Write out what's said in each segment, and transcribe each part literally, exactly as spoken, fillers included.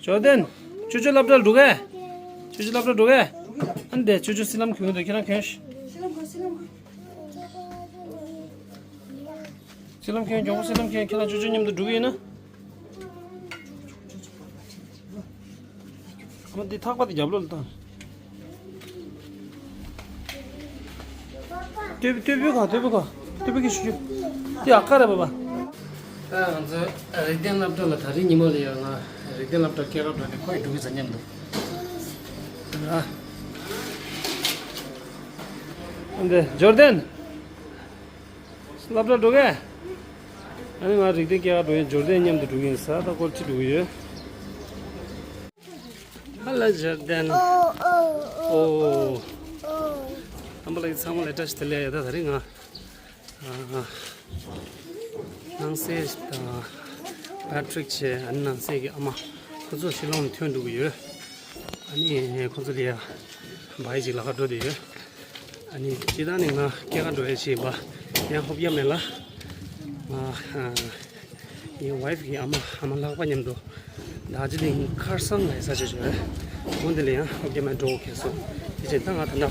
ཇོར་ཌན། ཅོ་ཅོ་སློབ་གྲྭར་འགྲོ་གས། ཅོ་ཅོ་སློབ་གྲྭར་འགྲོ་གས། ཨ་ནི་དེ་ཅོ་ཅོ་སི་ལམ་གྱོན་གྱི་འདུག་ཁྱེད་རང་གྱོན་ཤིག་སི་ལམ་གྱོན། སི་ལམ་གྱོན། སི་ལམ་གྱོན། མགྱོགས་པོ་སི་ལམ་གྱོན། ཁྱེད་རང་ཅོ་ཅོ་མཉམ་དུ་འགྲོ་གི་ཡིན་ན། ཨ་མ་འདི་ཐག་པ་དེ་རྒྱབ་ལོགས་ལ་བཏང་། སྟོད་སྟོད་པོའི་ཁ། སྟོད་པོའི་ཁ། སྟོད་པོའི་ཁ་ཞུ་རྒྱུ། དེ་ཨ་ཀ་ར་བ་བ། ད་ང་ཚོ་རིག་ལྡན་སློབ་གྲྭ་ལ་ད་རིང་ཉིན་མོ་ལ་ཡོད། ང་རིག་ལྡན་སློབ་གྲྭ་སྐྱེལ་ག་འགྲོ་ནས་ཁོ་ཡི་འགྲོ་གི་ཟ་མཉམ་དུ། ཨ་འདི་ཇོར་ཌན། སློབ་གྲྭ་འགྲོ་གས། ཨ་ནི་ང་རིག་ལྡན་སྐྱེལ་ག་འགྲོ་ཡིན། ཇོར་ཌན་མཉམ་དུ་འགྲོ་གི་ཡིན་ཟེར། ད་སྐོར་ཅིག་འགྲོ་གི་ཡོད། ཧ་ལ་ཇོར་ཌན། ཨོ། ཨམ་བ་ལགས་ཚང་མ་ལ་བཀྲ་ཤིས་བདེ་ལེགས། ཡ་ད་ད་རིང་ང་ཨ་ནང་སྲས་དང་པེ་ཊི་རིག་བྱས། ཨ་ནི་ནང་སྲས་ཀྱི་ཨ་མ། ཁོ་ཚོ་ཤི་ལོང་ནས་ཐོན་འགྲོ་གི་ཡོད། ཨ་ནི་ཁོ་ཚོ་ལ་ཡ་བའི་ཅིག་ལ་ཁ་འགྲོ་བསྡད་ཡོད། ཨ་ནི་སྤྱིར་བཏང་ནི་ང་སྐྱེལ་ག་འགྲོ་ཡ་ཅིག་ཡིན་པ་ཡང་ཧོབ་རྒྱ་མེད་ལ། ང་ངའི་ཝའི་ཕི་གི་ཨ་མ། ཨ་མ་ལགས་པ་མཉམ་དུ་དར་ཇི་ལིང་ཁར་སང་ལ་ཡ་ས་ཆ་ཅིག་ཡོད། འོ་འདི་ལ་ཡང་ཧོབ་རྒྱ་མེད་འགྲོ་དགོས་སོང་། དེ་བྱས་ད་ང་ད་ལྟ་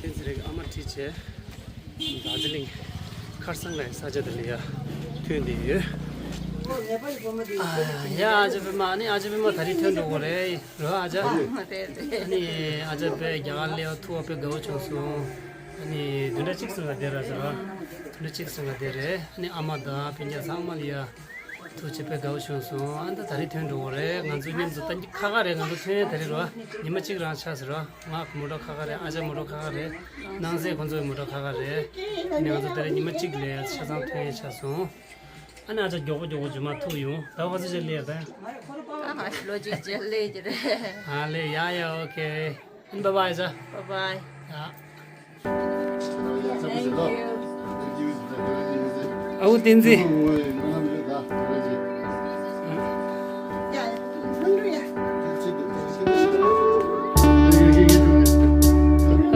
བསྟན་འཛིན་རེ་གི་ཨ་མ་ཁྲིད་བྱས། དར་ཇི་ལིང་ཁར་སང་ལ་ཡ་ས་ཆ་དེ་ལ་ཡ་ཐོན་བསྡད་ཡོད། ཨ་ཡ་ཨ་ཅག་པད་མ། ཨ་ནི་ཨ་ཅག་པད་མ་ད་རིང་ཐོན་འགྲོ་གི་རེད། རོ་ཨ་ཅག་རེད་རེད། ཨ་ནི་ཨ་ཅག་པད་རྒྱ་གར་སླེབས་ཐུག་པ་དཔེ་དགའ་བོ་བྱུང་སོང་། ཨ་ནི་བདུན་ཕྲག་གཅིག་ཙམ་ལ་བསྡད་ར་ཟེར་ར། བདུན་ཕྲག་གཅིག་ཙམ་ལ་བསྡད་རེད། ཨ་ནི་ཨ་མ་དང་སྤུན་ཀྱག་ཚང་མ་ལ་ཡ་ཐུག་བྱས་དཔེ་དགའ་བོ་བྱུང་སོང་། ཨ་ནི་ད་ད་རིང་ཐོན་འགྲོ་གི་རེད། ང་ཚོ་མཉམ་དུ་ད་ཁ་ཁ་རེད། ང་ཚོ་ཐོན་ཡ་ད་རིང་རོ་ཉི་མ་གཅིག་རང་ཆགས་ཟེར་རོ། ང་མོ་ཊ་ཁ་ཁ་རེད། ཨ་ཅག་མོ་ཊ་ཁ་ཁ་རེད། ནང་སྲས་ཁོང་ཚོའི་མོ་ཊ་ཁ་ཁ་རེད། ཨ་ནི་ང་ཚོ་ད་རིང་ཉི་མ་གཅིག་ལས་ཆ་ཚང་ཐོན་ཡ་ཆགས་སོང་། ཨ་ནི་ཨ་ཅག་མགྱོགས་པོ་མགྱོགས་པོ་རྗེས་མ་ཐུག་ཡོང་། ད་ཁོ་ཚོ་ཅིག་ལས་ད། ཨ་ང་ལོ་གཅིག་རྗེས་ལས་ཀྱི་རེད། ཨ་ལས། ཡ་ཡ། ཨོ་ཁེ། ཨ་ནི་བཱའི་བཱའི་ཨ་ཅག་བཱའི་བཱའི། ཡ། Thank you. ཨ་ཁུ་བསྟན་འཛིན།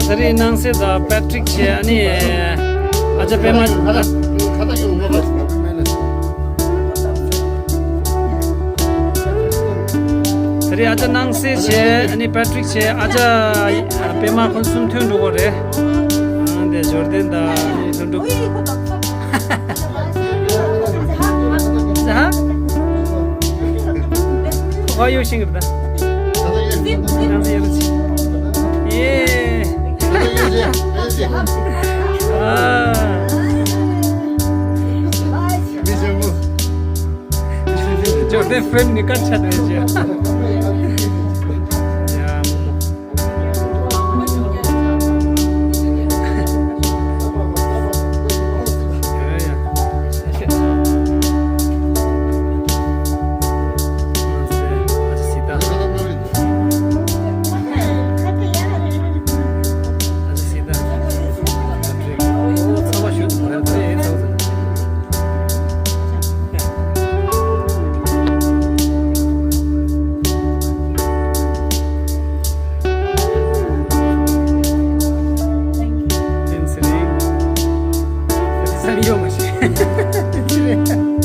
ད་རེས་ནང་སྲས་དང་པེ་ཊི་རིག་བྱས། ཨ་ནི་ཨ་ཅག་པད་མ། ད་རེས་ཨ་ཅག་ནང་སྲས་བྱས། ཨ་ནི་པེ་ཊི་རིག་བྱས། ཨ་ཅག་པད་མ་ཁོང་གསུམ་ཐོན་འགྲོ་གི་རེད། ཨ་འདི་ཇོར་ཌན་དང་ཨ་ནི་ཐོན་འགྲོ། ཧ། ཁོ་ཡོད་ཤིང་རེད་ད། ཡེ། ཨ། ཇོར་ཌན་ཕྲེན་ནི་ཀར་ཆ་དེ་ཇེ།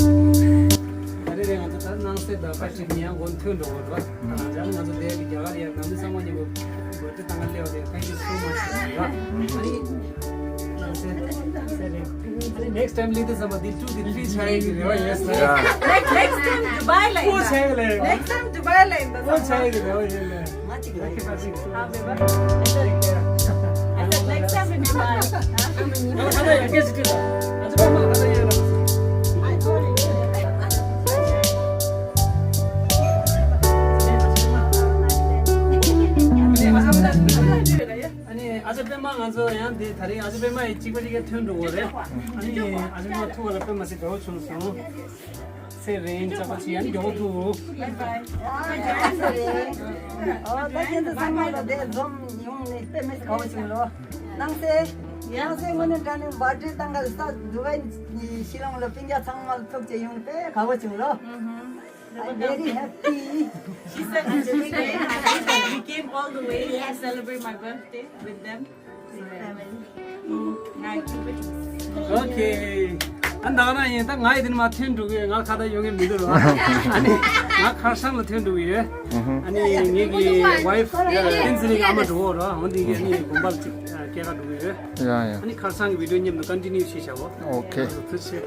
ད་རེས་རེད། ང་ཚོ་ད་ནང་སྲས་དང་པེ་ཊི་རིག་གཉིས་ཡང་མགོ་ཐོན་འགྲོ་གི་རེད་པ། ཨ་ནི་ང་ཚོ་འདིར་རྒྱ་གར་ཡར་ནང་མི་ཚང་མ་མཉམ་པོ་འབོད་སྒྲ་བཏང་ག་སླེབས་པ་དེ། Thank you so much. ཨ་ནི་ནང་སྲས་ནང་སྲས་རེད། ཨ་ནི་next time ལི་ཏི་ཚང་མ་འདི་two འདི three ཆགས་ཀྱི་རེད་པ། Yes. Yeah. Next, next time Dubai ལ་four ཡིན་ན། ཆགས་ཀྱི་རེད། Next time Dubai ལ་ཡིན་ན། Four ཆགས་ཀྱི་རེད་པ། ཡིན་ལ། ང་གཅིག་ལ་ཡིན། ཨ་བེ་བ། I said next time in Dubai. ཨ་ནི་ཨ་ཅག་པད་མ་ང་ཚོ་ཡང་དེ་ད་རེས་ཨ་ཅག་པད་མ་ཡི་གཅིག་པ་གཅིག་རྐྱང་ཐོན་འགྲོ་གི་རེད། ཨ་ནི་ཨ་ཅག་པད་མ་ཐུག་པ་ལ་དཔེ་མ་སྲིད་དགའ་བོ་བྱུང་སོང་། ཚེ་རིང་ཅག་པ་ཅི་ཡང་མགྱོགས་ཐུག་ཨོ་ད་ཁྱེད་ཚོ་ཚང་མ་ལ་དེ་འཛོམས་ཡོང་ནས་དཔེ་མི་སྲིད་དགའ་བོ་བྱུང་ལོ། ནང་སྲས། ནང་སྲས་དངོས་གནས་དྲང་གནས་བར་ཌེ་བཏང་ག་ས་དུ་བའི་ཤི་ལོང་ལ་སྤུན་ཀྱག་ཚང་མ་ལ་ཐུག་བྱས་ཡོང་དཔེ་དགའ་བོ་བྱུང་ལོ། I'm very happy. She said she's very happy that we came all the way to celebrate my birthday with them. ཨོ་ཁེ། ཨ་ནི་ད་ང་རང་ཡིན་ད། ང་ཡི་དེ་ནས་མར་ཐོན་འགྲོ་གི་ཡོད། ང་ཁ་ད་ཡོང་གི་མི་འདུག་རོ། ཨ་ནི་ ང་ཁར་སང་ལ་ཐོན་འགྲོ་གི་ཡོད། ཨུ་ཧུ། ཨ་ནི་ངེད་ཀྱི་ཝའིཕ་བསྟན་འཛིན་ལགས་ཨ་མ་འགྲོ་འོ་ར། འོ་འདི་གི་ཨ་ནི་དགོན་པ་ལ་ཅིག་སྐྱེལ་ག་འགྲོ་གི་ཡོད། ཡ་ཡ། ཨ་ནི་ཁར་སང་གི་བི་ཌིའོ་མཉམ་དུ་ཀོན་ཊི་ནིའུ་བྱེད་བྱའོ། ཨོ་ཁེ། ཐུགས་རྗེ་ཆེ།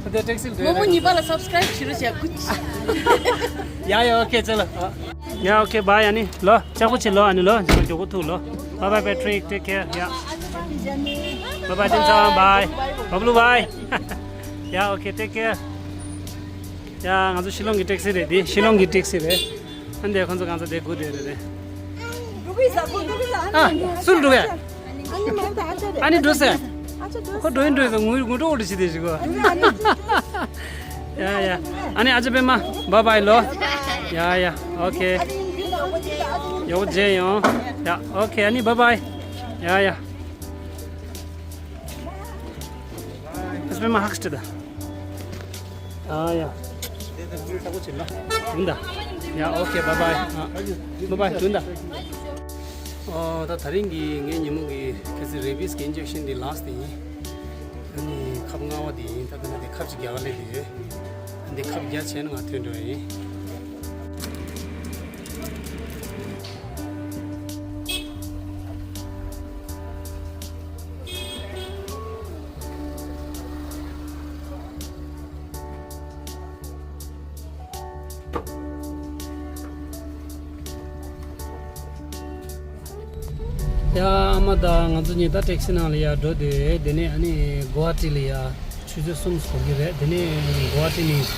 ཨ། དེ་ཊེག་སི་ལ་མོ་མོ་གཉིས་པ་ལ་སབ་སི་ཀ་རེབ་བྱེད་རོགས་བྱ་ཀུ། ཡ་ཡ། ཨོ་ཁེ། ཅེ་ལ། ཡ་ཨོ་ཁེ། བཱའི། ཨ་ནི་ལོ། ལྕགས་པོ་ཆེ་ལོ། ཨ་ནི་ལོ། མགྱོགས་པོ་ཐུག་ལོ། Bye bye Patrick, take care. Yeah. Bye bye Tinsan, bye. Bablu, bye. Yeah, okay, take care. ཡ། ང་ཚོ་ཤི་ལོང་གི་ཊེག་སི་རེད། འདི་ཤི་ལོང་གི་ཊེག་སི་རེད། ཨ་འདི་ཁོང་ཚོ་གང་ཚོ་དེ་སྒུག་བསྡད་རེད་དེ། ཨ། སུ་འགྲོ་གས། ཨ་ནི་འགྲོ་ཟེར། ཁོ་འགྲོ་ཡིན་འགྲོ་ཡིན་ཟེར། ངུ་ངུ་འགྲོ་འོ་འདྲ་བྱེད་དེ་ཞིག་གོ། ཡ་ཡ། ཨ་ནི་ཨ་ཅག་པད་མ། བཱའི་བཱའི་ལོ། ཡ་ཡ། ཨོ་ཁེ། ཡོ་ཇེ་ཡོང་། ཡ་ཨོ་ཁེ། ཨ་ནི་བཱའི་བཱའི། ཡ་ཡ། ཨ་ཅག་པད་མ་ཧག་སི་ཊི་ད། ཨ་ཡ། དུན་ད། ཡ་ཨོ་ཁེ། བཱའི་བཱའི། ཨ། བཱའི་བཱའི། དུན་ད། ཨོ། ད་དེ་རིང་གི་ངའི་ཉིན་མོ་གི་ཁ་སང་རེ་བིས་ཀྱི་ཨིན་ཇེག་ཤིན་དེ་ལཱ་སི་ཊི་དེ་ཡིན། ཨ་ནི་ཁབ་ལྔ་པ་དེ་ཡིན། ད་ལྟ་ང་དེ་ཁབ་ཅིག་རྒྱག་ག་སླེབས་ཡོད། ཨ་འདི་ཁབ་བརྒྱ་བྱས་ན་ང་ཐོན་འགྲོ་ཡིན། ཡ། ཨ་མ་དང་ང་ཚོ་གཉིས་ད་ཊེག་སི་ནང་ལ་ཡར་འགྲོ་དུས། དེ་ནས་ཨ་ནི་གོ་ཧ་ཊི་ལ་ཡར་ཆུ་ཚོད་གསུམ་འགོར་གྱི་རེད། དེ་ནས་གོ་ཧ་ཊི་ནས་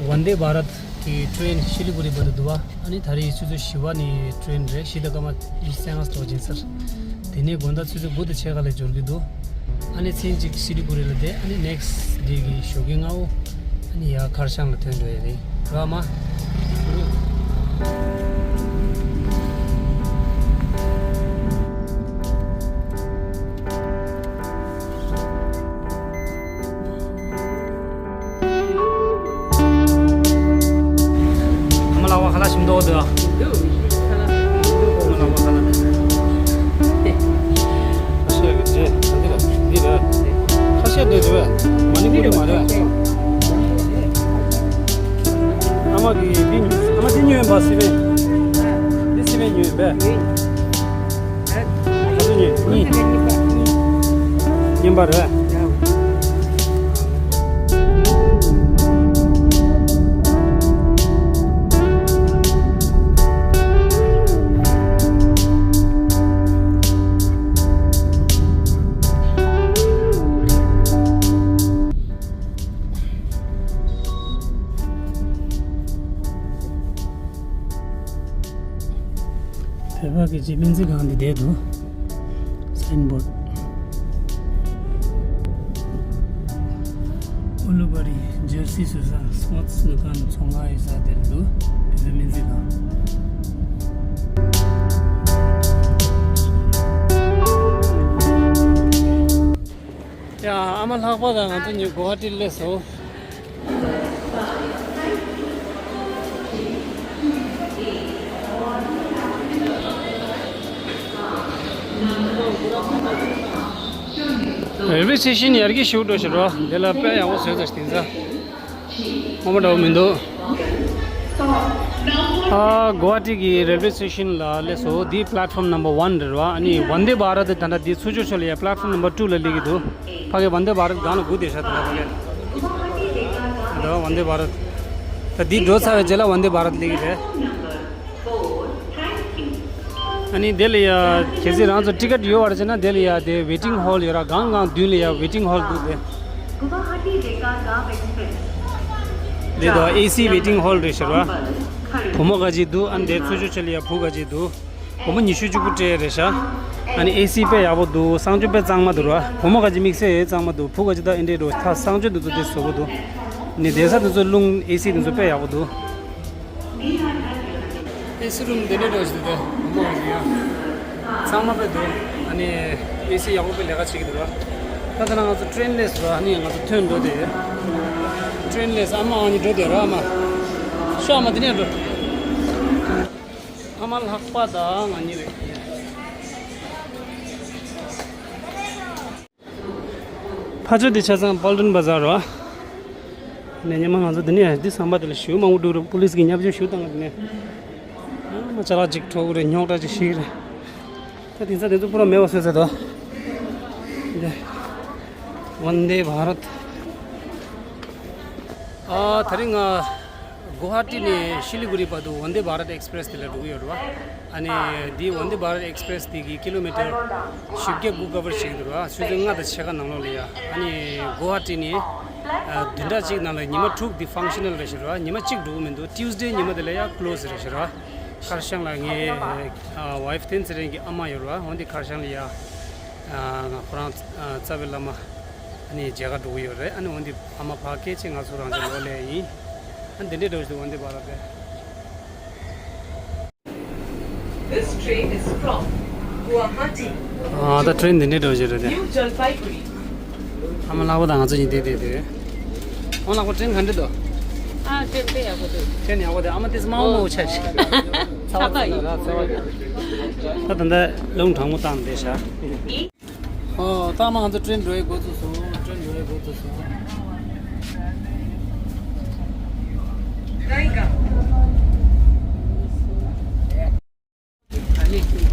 ཝན་དེ་བྷ་རད་ཀྱི་ཊེ་རེན་ཤི་ལི་གུ་རི་བར་དུ་འདུག་པ། ཨ་ནི་ད་རེས་ཆུ་ཚོད་བཞི་པ་ནས་ཊེ་རེན་རེད། བཞི་དང་སྐར་མ་བཅོ་ལྔ་ཙམ་ཕྱིན་ཚར། དེ་ནས་དགོང་དག་ཆུ་ཚོད་དགུ་དང་ཕྱེད་ཀ་ལ་འབྱོར་གྱི་འདུག་ཨ་ནི་མཚན་གཅིག་སི་ལི་གུ་རི་ལ་བསྡད། ཨ་ནི་ནེག་སི་ཊི་ཌེ་གི་ཞོགས་ཀའི་སྔ་པོ་ཨ་ནི་ཡར་ཁར་ཤང་ལ་ཐོན་འགྲོ་ཡ་རེད། རོ་ཨ་མ། ཨ་མ་ལགས་པ་ཁ་ལག་ཞིམ་མདོག་འདུག་ཨ་མ་ལགས་པ་ཁ་ལག་ཁ་ཤས་ཀྱི་རྗེས་འདི་ལ་འདི་རེད། ཁ་ཤས་འདི་རེད། མ་ཎི་པུ་རི་མ་རེད། ཨ་མ་གི་འདི་ཉོས། ཨ་མ་འདི་ཉོས་པ། སི་པན། འདི་སི་པན་ཉོས་པས། ག་ཚོད་ཉོས། གཉིས། གཉིས་པ་རེད། བོད་པ་གི་སྤྱི་སྨན་རྩིས་ཁང་འདི་བསྡད་འདུག་སའིན་བོཌ། ཨུ་ལུ་བ་རི་ཇར་སི་བཟོ་ས། སི་པོར་ཊི་སི་དུ་ཀན་ཚོང་ཁང་ཡོད་ས་དེར་འདུག་བོད་པའི་སྨན་རྩིས་ཁང་། ཡ། ཨ་མ་ལྷག་པ་དང་ང་ཚོ་གཉིས་གོ་ཧ་ཊི་སླེབས་སོང་། རེལ་ཝེ་སི་ཊེ་ཤན་ཡར་རྒྱས་ཞེ་པོ་འགྲོ་བཞིན་རོ། འདི་ལ་དཔེ་ཡག་པོ་བཟོས་ཚར་ཤག་དེང་སང་། ངོ་མ་འདྲ་བོ་མི་འདུག་ཨ། གོ་ཧ་ཊི་གི་རེལ་ཝེ་སི་ཊེ་ཤན་ལ་སླེབས་སོང་། འདི་པླེ་ཊི་ཕོམ་ནམ་བར་ཝན་རེད་བ། ཨ་ནི་ཝན་དེ་བྷ་རད་དེ་ད་ལྟ་འདི་ཚུར་ཕྱོགས་ཕྱོགས་ལ་ཡ་པླེ་ཊི་ཕོམ་ནམ་བར་ཊུ་ལ་སླེབས་ཀྱི་འདུག་ཕ་གི་ཝན་དེ་བྷ་རད་སྒང་ལ་སྒུག་བསྡད་ཤག་ད་ལྟ་ཕ་གི། ད་ཝན་དེ་བྷ་རད། ད་འདི་འགྲོ་ཚར་བའི་རྗེས་ལ་ཝན་དེ་བྷ་རད་སླེབས་ཀྱི་རེད། ཨ་ནི་དེ་ལ་ཡ་གལ་སྲིད་རང་ཚོ་ཊི་ཀེ་ཊི་ཡོད་པ་རེད་ཟེར་ན། དེ་ལ་ཡ་དེ་ཝེ་ཊིང་ཧོལ་ཡོད་ར། སྒང་སྒང་མདུན་ལ་ཡ་ཝེ་ཊིང་ཧོལ་འདུག་དེ། དེ་དང་ཨེ་སི་ཝེ་ཊིང་ཧོལ་རེད་ཤག་ར། བུ་མོ་ཁ་ཅིག་འདུག་ཨ་ནི་དེ་ཚུར་ཕྱོགས་ཕྱོགས་ལ་ཡ་བུ་ཁ་ཅིག་འདུག་སྒོར་མོ་ཉི་ཤུ་གཅིག་པུ་སྤྲད་རེད་ཤག་ཨ་ནི་ཨེ་སི་དཔེ་ཡག་པོ་འདུག་གསང་སྤྱོད་དཔེ་གཙང་མ་འདུག་ར། བུ་མོ་ཁ་ཅིག་དམིགས་བསལ་གཙང་མ་འདུག་བུ་ཁ་ཅིག་ད་ཨེ་འདྲས་འགྲོ། ད་གསང་སྤྱོད་འདི་ཚོ་དེ་བཟོ་གི་འདུག་ནི་བསྡད་ས་དེ་ཚོ་རླུང་ཨེ་སི་དེ་ཚོ་དཔེ་ཡག་པོ་འདུག་ཨེ་སི་རུམ་འདི་འདྲས་འགྲོ་བཞིན་འདུག་བུ་མོ་ཁ་ཅིག་ཡང་གཙང་མ་དཔེ་འདུག་ཨ་ནི་ཨེ་སི་ཡག་པོ་དཔེ་ལས་ཀ་བྱེད་ཀྱི་འདུག་ར། ད་ལྟ་ན་ང་ཚོ་ཊེ་རེན་སླེབས་སོང་ར། ཨ་ནི་ང་ཚོ་ཐོན་འགྲོ་དེ། ཊེ་རེན་སླེབས་སོང་། ཨ་མ་ཨ་ནི་འགྲོ་དེ་ར། ཨ་མ་ཤོག་ཨ་མ་འདི་ནས་འགྲོ། ཨ་མ་ལྷག་པ་དང་ང་གཉིས་རེད། ཕ་ཆོས་དེ་ཆ་ཚང་པཱལ་ཊོན་བ་ཛར་རོ། ནས་ཉི་མ་ང་ཚོ་འདི་ནས་འདི་ཟམ་པ་དེ་ལ་ཞུ་མང་པོ་འདུག་རེད། པུ་ལིས་ཀྱིས་བརྙས་བཅོས་ཞུ་བཏང་གི་འདི་ནས། ཨ་མ་ཅ་ལག་ཅིག་འཕྲོག་གི་རེད། རྙོག་དྲ་ཅིག་ཞིག་རེད། ད་དེང་སང་དེ་ཚོ་པུ་ར་མེད་པ་བཟོས་ཚར་འདུག་འདི་ཝན་དེ་བྷ་རད། ཨ་དེ་རིང་ང་གུ་ཝ་ཧ་ཊི་ནས་ཤི་ལི་གུ་རི་བར་དུ་ཝན་དེ་བྷ་རད་ཨེགས་པི་རེ་སི་དེ་ལ་འགྲོ་གི་ཡོད་རེད་བ། ཨ་ནི་འདི་ཝན་དེ་བྷ་རད་ཨེགས་པི་རེ་སི་དེ་གི་ཀི་ལོ་མི་ཊར་བཞི་བརྒྱ་དགུ་ཀ་བར་བྱེད་ཀྱི་འདུག་ར། ཆུ་ཚོད་ལྔ་དང་ཕྱེད་ཀ་ནང་ལོགས་ལ་ཡ། ཨ་ནི་གུ་ཝ་ཧ་ཊི་ནས་ཨ་བདུན་ཕྲག་གཅིག་ནང་ལ་ཉི་མ་དྲུག་འདི་ཕང་ཤ་ནལ་རེད་ཤག་ར། ཉི་མ་གཅིག་འགྲོ་གི་མི་འདུག་ཊིའུ་སི་ཌེ་ཉི་མ་དེ་ལ་ཡ་ཀློ་སི་རེད་ཤག་ར། ཁར་ཤང་ལ་ངའི་ཨ་ཝའི་ཕི་བསྟན་ཚེ་རིང་གི་ཨ་མ་ཡོད་ར། འོན་ཏེ་ཁར་ཤང་ལ་ཡ་ཨ་ང་ཁོ་རང་ཨ་རྩ་བའི་བླ་མ་ཨ་ནི་མཇལ་ཁ་འགྲོ་གི་ཡོད་རེད། ཨ་ནི་འོན་ཏེ་ཨ་མ་ཕ་སྐད་ཆེད་ང་ཚོ་རང་ཅག་ལོག་ལས་ཡིན། ཨ་ནི་འདི་འདྲའི་འགྲོ་བཞིན་འདུག་ཝན་དེ་བྷ་རད་དེ། This train is from Guwahati. ཨ་ད་ཊེ་རེན་འདི་འདྲའི་འགྲོ་བཞིན་རེད་དེ། New Jalpaiguri. ཨ་མ་ལགས་པ་དང་ང་ཚོ་གཉིས་བསྡད་བསྡད་དེ། ཨ་མ་ལགས་པ་ཊེ་རེན་ག་འདྲ་འདུག་ཨ་ཊེ་རེན་དཔེ་ཡག་པོ་འདུག་ཊེ་རེན་ཡག་པོ་འདུག་ཨ་མ་དེ་མང་པོ་མང་པོ་ཆགས་ཤག་ཚ་བ་ཡིན། ད་ད་ལྟ་རླུང་གྲང་མོ་བཏང་བསྡད་ཤག་ཨོ། ད་མ་ང་ཚོ་ཊེ་རེན་འགྲོ་ཡའི་འགོ་ཚུགས་སོང་། ཊེ་རེན་འགྲོ་ཡའི་འགོ་ཚུགས་སོང་།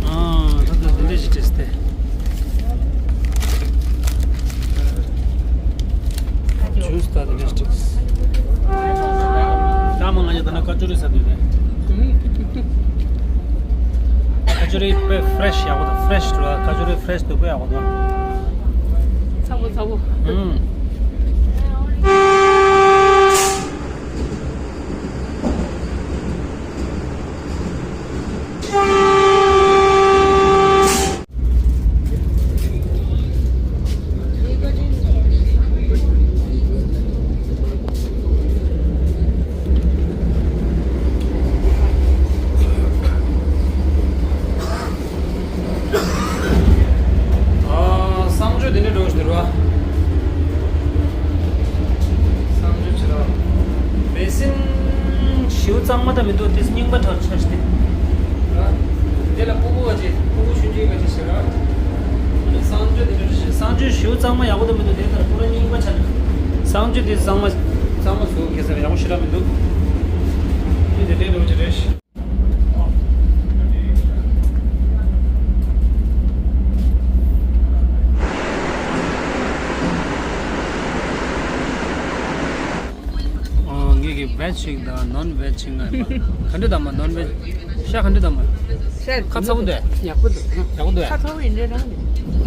ཨ་ད་ད་འདི་འདྲ་ཞིག་བྲིས་ཏེ། ཇུས་ད་འདི་འདྲ་ཞིག་བྲིས། ད་མ་ང་ཡ་ད་ན་ཀ་ཅུ་རི་ཟ་འདོད་རེད། ཀ་ཅུ་རི་དཔེ་ཕི་རེ་ཤི་ཡག་པོ་འདུག་ཕི་རེ་ཤི་འདུག་ཀ་ཅུ་རི་ཕི་རེ་ཤི་འདུག་དཔེ་ཡག་པོ་འདུག་ཚ་པོ་ཚ་པོ། ཨུམ། ཨ་གསང་སྤྱོད་དེ་འདྲ་འགྲོ་བཞིན་རེད་བ། གསང་སྤྱོད་བྱེད་རོགས། བེ་སིན་ཞེ་པོ་གཙང་མ་ད་མི་འདུག་དེ་རྙིང་པ་འདྲ་ཆགས་ཤིག་དེ། དེ་ལ་ཕྲུ་གུ་བ་ཅིག་ཕྲུ་གུ་ཆུང་ཆུང་བ་ཅིག་བྱེད་རོགས། གསང་སྤྱོད་དེ་འདྲ་བྱེད། གསང་སྤྱོད་ཞེ་པོ་གཙང་མ་ཡག་པོ་ད་མི་འདུག་དེ་ལྟར་ཁོ་རང་རྙིང་པ་ཆགས་འདུག་གསང་སྤྱོད་དེ་གཙང་མ་གཙང་མ་བཟོ་གལ་ས་ཡག་པོ་ཞེ་དྲག་མི་འདུག་དེ་དེ་འདྲ་འགྲོ་གི་རེད། ཨོ། ངེད་ཀྱི་བེཇ་ཞིག་དང་ནོན་བེཇ་ཞིག་ང་ཡིན་པ། ག་འདྲ་དམ་མ་ནོན་བེཇ། ཤ་ག་འདྲ་དམ་མ། ཤ་ཁ་ཚ་པོ་འདུག་ཡག་པོ་འདུག་ཡག་པོ་འདུག་ཁ་ཚ་པོ་ཡིན་འདྲ་རང་རེད།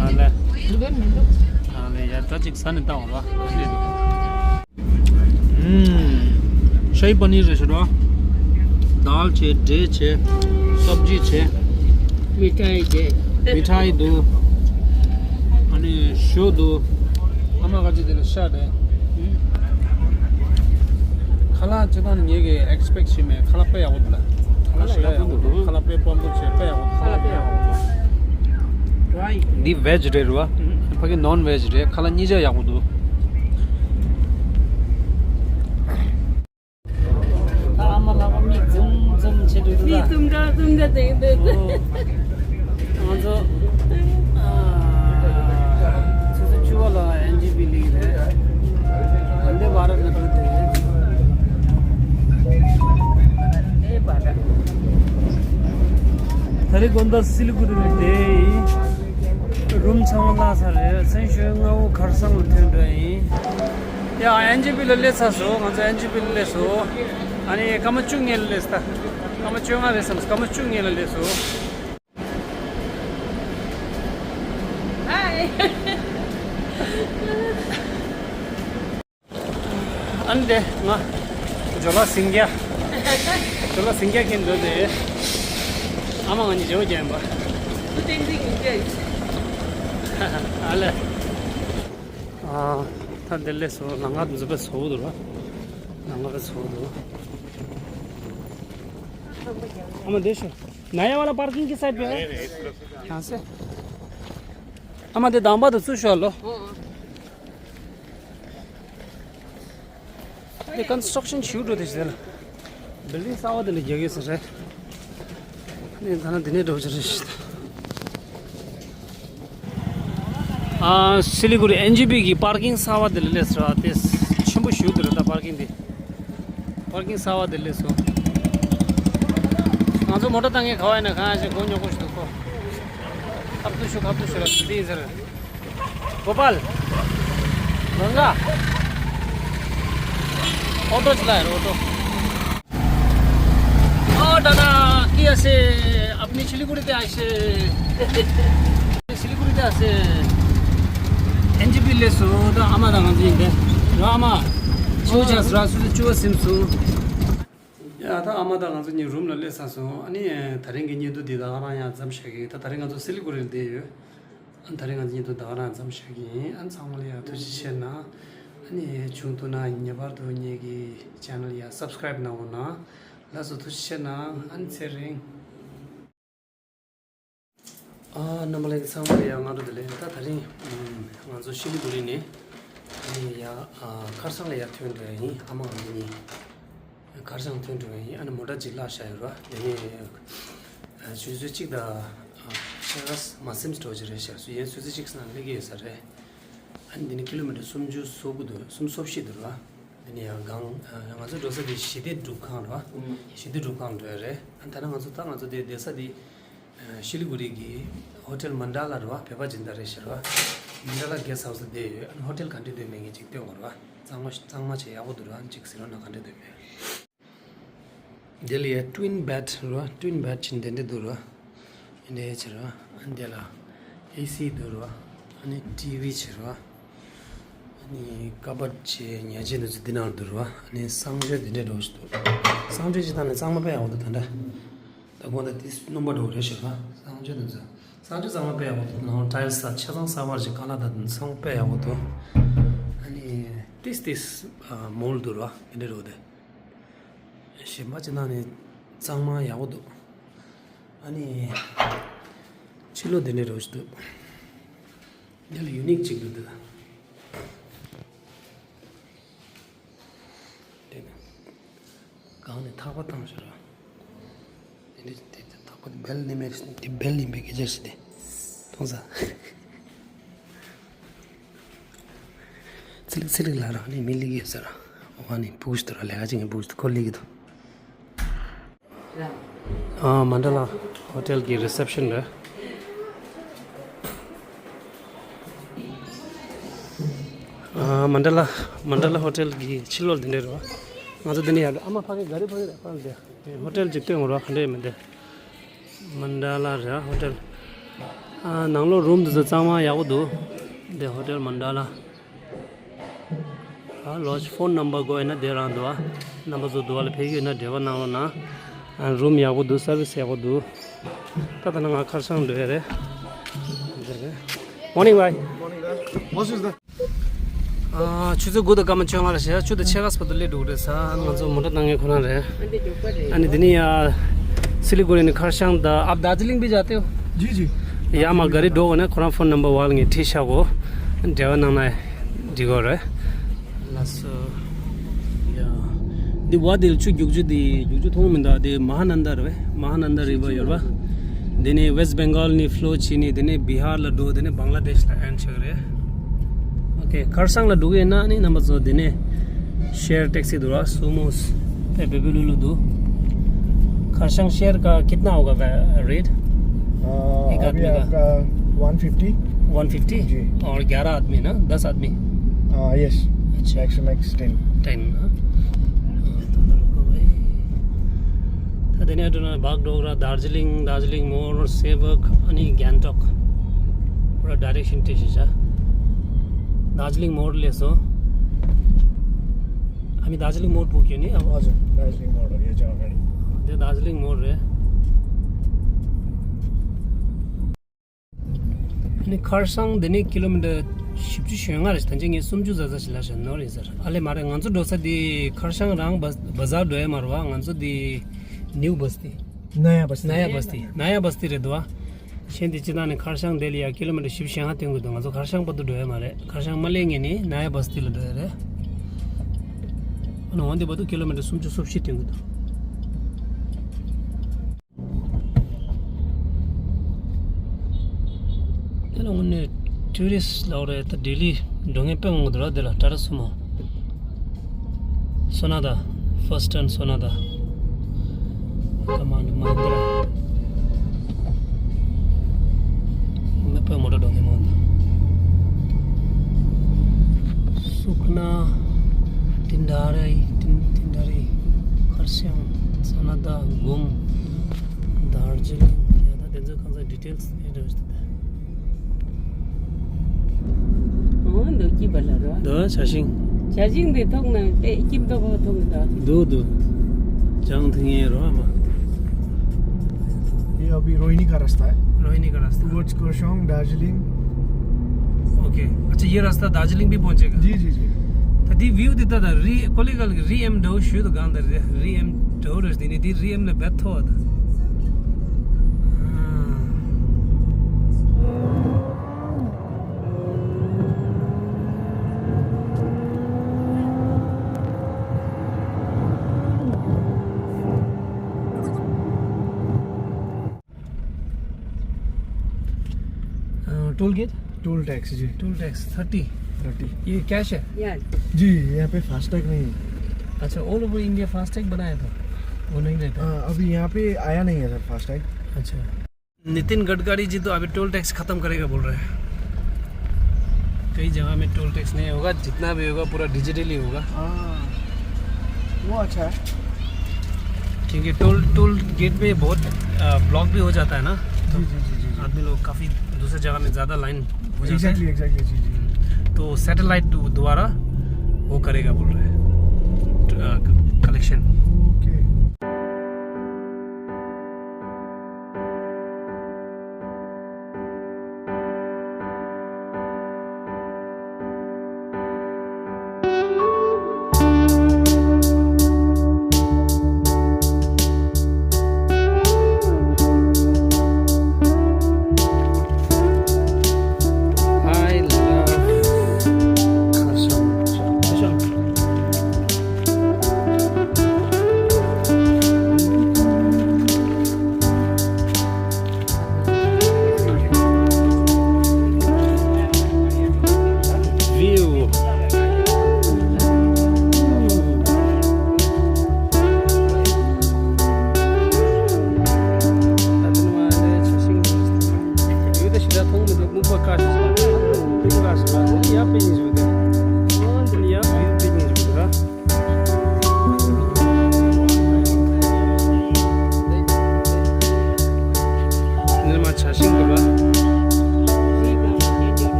ཨ་ལེ། འདུག་གས་མི་འདུག་ཨ་ལེ། ཡ་ད་ཅིག་ཟ་ནས་བལྟ་འོང་ར། ག་འདྲ་འདུག་ཨུམ། ཤ་ཧི་པ་ནིར་རེད་ཤག་ར། དཱལ་བྱས། འབྲས་བྱས། སབ་ཇི་བྱས། མི་ཐའི་བྱས། མི་ཐའི་འདུག་ཨ་ནི་ཞོ་འདུག་ཨ་མ་ག་ཅི་དེ་ལ་ཤ་རེད། ཁ་ལག་སྤྱིར་བཏང་ངེད་ཀྱིས་ཨེག་སི་པེག་བྱས་མེད། ཁ་ལག་དཔེ་ཡག་པོ་འདུག་ལ། ཁ་ལག་ཤ་ཡག་པོ་འདུག་ཁ་ལག་དཔེ་སྤོམ་པོ་བྱས། དཔེ་ཡག་པོ་འདུག་ཁ་ལག་དཔེ་ཡག་པོ་འདུག་འདི་བེཇ་རེད་ར། ཕ་གི་ནོན་བེཇ་རེད། ཁ་ལག་གཉིས་ཆ་ཡག་པོ་འདུག་ད་ཨ་མ་ལགས་པ་མིག་འཛུམ་འཛུམ་བྱེད་འདུག་མིག་འཛུམ་འདྲ་འཛུམ་འདྲ་བྱེད་འདུག་ཨོ། ང་ཚོ་ཨ་ཆུ་ཚོད་བཅུ་པ་ལ་ཨེན་ཇི་པི་སླེབས་རེད། ཝན་དེ་བྷ་རད་ལ་འགྲོ་འདོད་རེད། ཝན་དེ་བྷ་རད། ད་རེས་དགོང་དག་སི་ལི་གུ་རི་ལ་བསྡད་ཡིན། རུམ་ཚང་མ་བརླག་ཚར་རེད། མཚན་ཞོལ་སྔ་པོ་ཁར་སང་ལ་ཐོན་འགྲོ་ཡིན། ཡ། ཨེན་ཇི་པི་ལ་སླེབས་ཚར་སོང་། ང་ཚོ་ཨེན་ཇི་པི་ལ་སླེབས་སོང་། ཨ་ནི་སྐར་མ་བཅུ་གཉིས་ལ་སླེབས་ད། སྐར་མ་བཅོ་ལྔ་རེད་བསམ། སྐར་མ་བཅུ་གཉིས་ལ་སླེབས་སོང་། ཨ་ནི་དེ་ང་ཇོ་ལ་སིང་རྒྱ། ཇོ་ལ་སིང་རྒྱ་ཁྱེར་འདོད་དེ། ཨ་མ་ང་གཉིས་ཇོ་རྒྱ་ཡིན་པ། ཨ་ལེ། ཨ། ད་འདི་ལས་སོ། ལམ་ཁ་འཛུལ་བས་སོ་འདུག་ར། ལམ་ཁ་བས་སོ་འདུག་ཨ་མ་འདི་ཤོ། नया वाला पार्किंग की साइड पे है। यहाँ से। ཨ་མ་འདི་དང་པ་དུ་ཚུར་ཤོག་ལོ། འདི་ཀོན་སི་ཊྲག་ཤན་ཞུ་འགྲོ་དེ་ཞིག་ལ། བིལ་ཌིང་གསར་པ་དེ་ལ་རྒྱག་གི་ཟེར་རེད། ནས་ད་ནི་འདི་ནས་འགྲོ་རྒྱུ་རེད་ཤག་ཨ། སི་ལི་གུ་རི་ཨེན་ཇི་པི་གི་པར་ཀིང་གསར་པ་དེ་ལ་སླེབས་སོང་། དེ་ པོ་ཞུ་འདི་རེད་ད་པར་ཀིང་འདི། པར་ཀིང་གསར་བ་འདི་སླེབས་སོང་། ང་ཚོ་མོ་ཊ་བཏང་མཁན་ག་བ་ཡིན་ན་གང་ཡང་ཞིག་མགོ་ཉོག་པོ་ཞིག་འདུག་གོ། ཁ་ཐུག་ཞུ་ཁ་ཐུག་ཞུ་ར་འདི་ཡིན་ཟེར། गोपाल, गंगा, ऑटो चला है, ऑटो। ཨོ་ད་ལྟ་སྐྱིད་ཨ་སེ། ཨ་ཕི་ནི་ཤི་ལི་གུ་རི་དེ་ཨ་སེ། ཤི་ལི་གུ་རི་དེ་ཨ་སེ། ཨེན་ཇི་པི་སླེབས་སོང་། ད་ཨ་མ་དང་ང་ཚོ་ཡིན་ཏེ། ར་ཨ་མ། ཆུ་ཆགས་སུ་ར་སུ་ཆུ་བ་སིམ་སོང་། ཡ་ད་ཨ་མ་དང་ང་ཚོ་གཉིས་རུམ་ལ་སླེབས་ཚར་སོང་། ཨ་ནི་དེ་རིང་གི་བརྙན་ཐུང་འདི་ད་ག་རང་ཡང་མཚམས་བཞག་གི། ད་དེ་རིང་ང་ཚོ་སི་ལི་གུ་རི་ལ་བསྡད་ཡོད། ཨ་ནི་དེ་རིང་ང་ཚོ་བརྙན་ཐུང་ད་ག་རང་མཚམས་བཞག་གི་ཡིན། ཨ་ནི་ཚང་མ་ལ་ཡང་ཐུགས་རྗེ་ཆེ་གནང་། ཨ་ནི་བྱུང་ཐུབ་ན་ངེས་པར་དུ་ངེད་ཀྱི་ཆེ་ནལ་ཡང་སབ་སི་ཀ་རེབ་གནང་འོང་གནང་། ལགས་སོ་ཐུགས་རྗེ་ཆེ་གནང་། ཨ་ནི་ཚེ་རིང་། ཨ་རྣམ་པ་ལྷན་རྒྱས་ཚང་མ་ལ་ཡང་སྔ་དྲོ་བདེ་ལེགས། ད་དེ་རིང་ང་ཚོ་ཤི་ལི་གུ་རི་ནས་ཨ་ནི་ཡ་ཁར་སང་ལ་ཡ་ཐོན་འགྲོ་ཡ་ཡིན། ཨ་མ་ང་ཚོ་གཉིས། ཁར་སང་ཐོན་འགྲོ་བ་ཡིན། ཨ་ནི་མོ་ཊ་གཅིག་བརླག་བཞག་ཡོད་ར། དེ་ནས་ཆུ་ཚོད་གཅིག་དང་ཕྱེད་ཀ་མ་ཟིན་འགྲོ་གི་རེད་ཤག་སུ་ཡིན་ཆུ་ཚོད་གཅིག་ཙམ་སླེབས་ཀྱི་ཡོད་ས་རེད། ཨ་ནི་འདི་ནི་ཀི་ལོ་མི་ཊར་སུམ་ཅུ་སོ་དགུ་འདུག་སུམ་ཅུ་སོ་བཞི་འདུག་ར། འདི་ནི་ཡང་སྒང་ང་ཚོ་འགྲོ་ས་དེ་ཞི་བདེ་སྒྲུབ་ཁང་ར། ཞི་བདེ་སྒྲུབ་ཁང་འགྲོ་ཡ་རེད། ཨ་ནི་ད་ནི་ང་ཚོ་ད་ང་ཚོ་དེ་བསྡད་ས་དེ། ཤི་ལི་གུ་རི་གི་ཧོ་ཊེལ་མན་ཌ་ལ་རེད་བ། བོད་པ་སྦྱིན་བདག་རེད་ཤག་རེད་བ། མན་ཌ་ལ་གེ་སི་ཊི་ཧའུ་སི་ལ་བསྡད་ཡོད། ཨ་ནི་ཧོ་ཊེལ་ག་འདྲས་འདུག་མེད་མཁན་ཅིག་སྟོན་དགོས་རེད་བ། གཙང་མ་གཙང་མ་བྱས་ཡག་པོ་འདུག་རེད་བ། ཅིག་ཟེར་རོགས་གནང་ག་འདྲས་འདུག་མེད། དེ་ལ་ཡ་ཊུ་ཝིན་བེཌ་རེད་བ། ཊུ་ཝིན་བེཌ་ཅིག་འདི་འདྲས་འདུག་རེད་བ། འདི་འདྲས་བྱས་རེད་བ། ཨ་ནི་དེ་ལ་ཨེ་སི་འདུག་རེད་བ། ཨ་ནི་ཊི་ཝི་བྱས་རེད་བ། ཨ་ནི་ཀ་བཌ་བྱས་ཉལ་ཆས་འདི་ཚོ་འདི་ནང་ལ་འདུག་རེད་བ། ཨ་ནི་གསང་སྤྱོད་འདི་འདྲས་འདྲ་བོ་ཞིག་འདུག་གསང་སྤྱོད་ཅིག་བཏང་ནས་གཙང་མ་དཔེ་ཡག་པོ་འདུག་ད་འདྲ། ད་དགོང་དག་དེ་སྣུམ་པ་འགྲོ་རེད་ཤག་གསང་སྤྱོད་དེ་ཚོ། གསང་སྤྱོད་གཙང་མ་དཔེ་ཡག་པོ་འདུག་ནང་ཊའིལ་ས་ཆ་ཚང་གསར་པ་ཞིག་ཀ་ལ་དང་དེ་ཚང་དཔེ་ཡག་པོ་འདུག་ཨ་ནི་ཏིས་ཏིས་མོལ་འདུག་ར་དེ་འདྲ་རེད་དེ། གཞན་པ་ཅི་ནང་ནས་གཙང་མ་ཡག་པོ་འདུག་ཨ་ནི་ཕྱི་ལོགས་དེ་འདྲ་རེད་འདུག་དེ་ལ་ཡུ་ནིག་ཅིག་འདུག་འདུག་དེ་ནས་གང་ནས་ཐག་པ་བཏང་ཤག་ར། དེ་ནས་དེ་དེ་ཐག་པ་དེ་བེལ་ནི་མེད་དེ་བེལ་ཡིན་པའི་སྐད་ཆ་ཞིག་དེ་མཐོང་ས། ཚི་ལིག་ཚི་ལིག་ལ་རང་ནས་མི་ལིག་ཡོད་ཟེར། ཨོ་ཁ་ནས་ཕུག་ཤི་དུ་ར་ལས་ཀ་ཅིག་ངས་ཕུག་ཤི་དུ་ཁོ་ལིག་གི་འདུག་ཨ་མན་ཌ་ལ་ཧོ་ཊེལ་གྱི་རི་སེབ་ཤན་རེད། ཨ་མན་ཌ་ལ་མན་ཌ་ལ་ཧོ་ཊེལ་གྱི་ཕྱི་ལོགས་འདི་འདྲ་རེད་བ། ང་ཚོ་འདི་ནས་ཡར་ཨ་མ་ཕ་གི་ག་རེ་ཕ་གི་རེད་ཕ་གི་རེད། ཧོ་ཊེལ་གྱི་སྟོན་རོགས་ག་འདྲ་མི་འདུག་མན་ཌ་ལ་རེད་ཧོ་ཊེལ། ཨ་ནང་ལོགས་རུམ་འདི་ཚོ་གཙང་མ་ཡག་པོ་འདུག་འདི་ཧོ་ཊེལ་མན་ཌ་ལ། ཨ་ལོ་ཕོན་ནམ་བར་དགོས་ཡོད་ན་དེ་རང་འདུག་ཨ་རྣམ་པ་ཚོ་འདུག་ཨ་ལ་ཕེབས་ཀྱི་ཡོད་ན་འབྲེལ་བ་གནང་རོགས་གནང་། ཨ་རུམ་ཡག་པོ་འདུག་སར་བིས་ཡག་པོ་འདུག་ད་ལྟ་ན་ང་ཁར་སང་འགྲོ་ཡ་རེད། Morning, bhai. Morning, sir. What's this? ཨ་ཆུ་ཚོད་དགུ་དང་སྐར་མ་བཅོ་ལྔ་ལ་བྱས་ཆུ་དང་ཕྱེད་ཀ་བར་དུ་སླེབས་འགྲོ་གི་རེད་ས། ང་ཚོ་མོ་ཊ་བཏང་མཁན་ཁོ་རང་རེད། ཨ་ནི་འདི་ནས་ཡ་སི་ལི་གུ་རི་ནས་ཁར་སང་དང་ཨབ་དར་ཇི་ལིང་བི་ཇ་ཏེ། ཡ་མ་ག་རི་འགྲོ་དགོས་ན་ཁོ་རང་ཕོན་ནམ་བར་ཝལ་ངས་ཁྲིད་ཤག་གོ། འབྲེལ་བ་གནང་ན་འགྲིག་གོ་རེད། ལགས་སོ། ཡ། འདི་བ་དེ་ཆུ་རྒྱུག་ཆུ་དེ་རྒྱུག་ཆུ་མཐོང་མི་འདུག་དེ་མ་ཧ་ནན་ད་རེད་པས། མ་ཧ་ནན་ད་རི་བར་ཡོད་པ། དེ་ནས་ཝེ་སི་ཊི་བེང་གཱལ་ནས་ཕ་ལོ་བྱས་ནས་དེ་ནས་བི་ཧར་ལ་འགྲོ། དེ་ནས་བང་ལ་དེཤ་ལ་ཨེན་ཌི་ཆགས་རེད། ཨོ་ཁེ། ཁར་སང་ལ་འགྲོ་གི་ཡིན་ན་ནི་རྣམ་པ་ཚོ་དེ་ནས་ཤེར་ཊེག་སི་འདུག་ར། སུ་མོ་དེ་བེ་བེ་ལུ་ལུ་འདུག खरसांग शहर का कितना होगा वे-, रेट? आ, एक अभी आदमी का? आपका वन फिफ्टी। One fifty? जी। और ग्यारह आदमी ना, दस आदमी? आ, यस। अच्छा। Max to max ten. Ten, हाँ। ད་དེ་ནས་ཨ་ད་ནི་བག་ཌོག་ར་དར་ཇི་ལིང་། དར་ཇི་ལིང་མོར། སེ་བག་ཨ་ནི་གྷན་ཊོག་པུ་ར་ཌའི་རེག་ཤན་སྤྲད་ཤག་ཤག་དར་ཇི་ལིང་མོར་སླེབས་སོང་། ཨ་མི་དར་ཇི་ལིང་མོར་པུག་ཡོད་ནི་ཨ། हजुर, दार्जिलिङ मोड हो यो जग्गा गाडी। དེ་དར་ཇི་ལིང་མོར་རེད། ཨ་ནི་ཁར་སང་འདི་ནས་ཀི་ལོ་མི་ཊར་བཞི་བཅུ་ཞེ་ལྔ་རེད། ད་ཅི་ངས་སུམ་ཅུ་ཙམ་ཙམ་ཞིག་ལབ་བཞག་ནོར་ཡིན་ཟེར། ཨ་ལེ་མ་རེད། ང་ཚོ་འགྲོ་ས་དེ་ཁར་སང་རང་བ་བ་ཛར་འགྲོ་ཡ་མ་རེད་པ། ང་ཚོ་དེ་ནིའུ་བ་སི་ཏི། नयाँ बस्ती। नयाँ बस्ती। नयाँ बस्ती། नयाँ बस्ती རེད་འདུག་པ། ཤེས་འདི་ཅི་ད་ནི་ཁར་སང་དེ་ལ་ཡ་ཀི་ལོ་མི་ཊར་བཞི་བཅུ་ཞེ་ལྔ་སྟོན་གྱི་འདུག་ང་ཚོ་ཁར་སང་བར་དུ་འགྲོ་ཡ་མ་རེད། ཁར་སང་མ་སླེབས་སྔོན་ནས་ནཱ་ཡ་བ་སི་ཏི་ལ་འགྲོ་ཡ་རེད། ཨ་ནི་འོན་ཏེ་བར་དུ་ཀི་ལོ་མི་ཊར་སུམ་ཅུ་སོ་བཞི་སྟོན་གྱི་འདུག་དེ་ལ་དངོས་གནས་ཊུ་རི་སི་ལབ་རེད། ད་ལྡི་ལི་འགྲོ་མཁན་དཔེ་མང་པོ་འདུག་ར། དེ་ལ་ཊ་ཊ་སུ་མོ། Sonata, first turn Sonata. Come on, Mahindra. Mepe motor dong mo. Sukna, Tindari, Tin- Tindari, Kharsiang, Sonata, Gum, Darjeeling. Ya, da denzo kanza details. འོ་འདུག་སྐྱིད་པ་ལ་རོ། འདུག་ཇ་ཤིང་། ཇ་ཤིང་འདི་ཐོག་ན་དཔེ་སྐྱིད་མདོག་པོ་ཐོག་ན་འདུག་འདུག་ཇང་ཐིང་ཡེ་རོ་མ། ये अभी रोहिणी का रास्ता है। रोहिणी का रास्ता। टुवर्ड्स करसोंग, दार्जिलिंग। ओके। अच्छा, ये रास्ता दार्जिलिंग भी पहुंचेगा? जी, जी, जी। तो दी व्यू देता था, री, कोलेगल, री एम डो, शुद्ध गांधर, री एम डो, रस दीनी, दी री एम ने बेथो था। हाँ। Toll gate. टोल टैक्स जी। Toll tax thirty. थर्टी। ये कैश है? या। जी, यहाँ पे फास्टैग नहीं है। अच्छा, ऑल ओवर इंडिया फास्टैग बनाया था, वो नहीं रहता है? हाँ, अभी यहाँ पे आया नहीं है सर फास्टैग। अच्छा। नितिन गडकरी जी तो अभी टोल टैक्स खत्म करेगा बोल रहे हैं। कई जगह में टोल टैक्स नहीं होगा, जितना भी होगा पूरा डिजिटली होगा। हाँ, वो अच्छा है। क्योंकि टोल टोल गेट में बहुत ब्लॉक भी हो जाता है ना, तो जी, जी, जी, जी, जी। आदमी लोग काफ़ी दूसरे जगह में ज़्यादा लाइन हो जाता है। एग्जैक्टली, एग्जैक्टली, जी, जी। तो सैटेलाइट द्वारा वो करेगा बोल रहे हैं, collection. Okay. I love Kharshang. View. ཉི་མ་ཆ་ཤིང་འདུག་ག་ཨ།